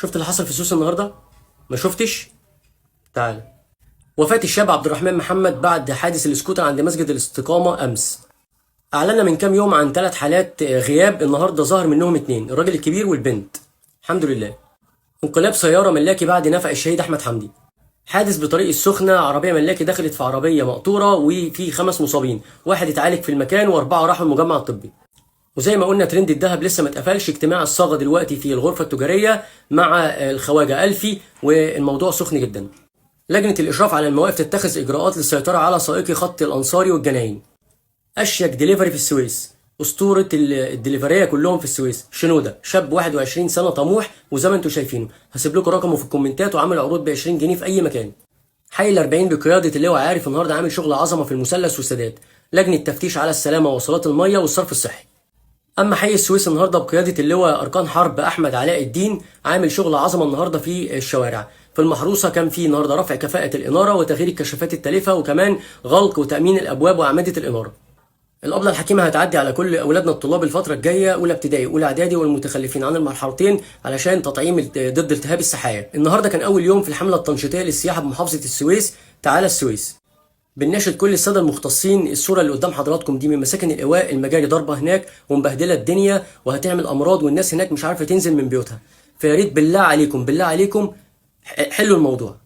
شفت اللي حصل في السويس النهارده؟ ما شفتش؟ تعال. وفاة الشاب عبد الرحمن محمد بعد حادث الاسكوتر عند مسجد الاستقامة أمس. أعلنا من كام يوم عن 3 حالات غياب، النهارده ظهر منهم 2، الراجل الكبير والبنت. الحمد لله. انقلاب سيارة ملاكي بعد نفق الشهيد أحمد حمدي. حادث بطريق السخنة، عربية ملاكي دخلت في عربية مقطورة وفي 5 مصابين، واحد اتعالج في المكان و4 راحوا المجمع الطبي. وزي ما قلنا ترند الذهب لسه ما اتقفلش، اجتماع الصاغة دلوقتي في الغرفة التجارية مع الخواجة ألفي والموضوع سخن جدا. لجنة الإشراف على المواقف تتخذ إجراءات للسيطرة على سائقي خط الأنصاري والجناين. أشيك ديليفري في السويس، أسطورة الدليفرية كلهم في السويس، شنودة، شاب 21 سنة طموح وزي ما انتم شايفينه، هسيب لكم رقمه في الكومنتات وعامل عروض ب 20 جنيه في أي مكان. حي ال40 بقيادة اللواء عارف النهارده عامل شغل عظمة في المثلث والسادات، لجنة تفتيش على السلامة ووصلات المية والصرف الصحي. اما حي السويس النهارده بقيادة اللواء اركان حرب احمد علاء الدين عامل شغل عظمه النهارده في الشوارع. في المحروسة كان في النهارده رفع كفاءة الاناره وتغيير الكشافات التالفه وكمان غلق وتامين الابواب واعمده الاناره. الابله الحكيمة هتعدي على كل اولادنا الطلاب الفترة الجاية، اولى ابتدائي اولى اعدادي والمتخلفين عن المرحلتين علشان تطعيم ضد التهاب السحايا. النهارده كان اول يوم في الحملة التنشيطيه للسياحة بمحافظة السويس، تعالى السويس. بنناشد كل السادة المختصين، الصورة اللي قدام حضراتكم دي من مساكن الايواء، المجاري ضربه هناك ومبهدله الدنيا وهتعمل امراض والناس هناك مش عارفه تنزل من بيوتها. فيا ريت بالله عليكم بالله عليكم حلوا الموضوع.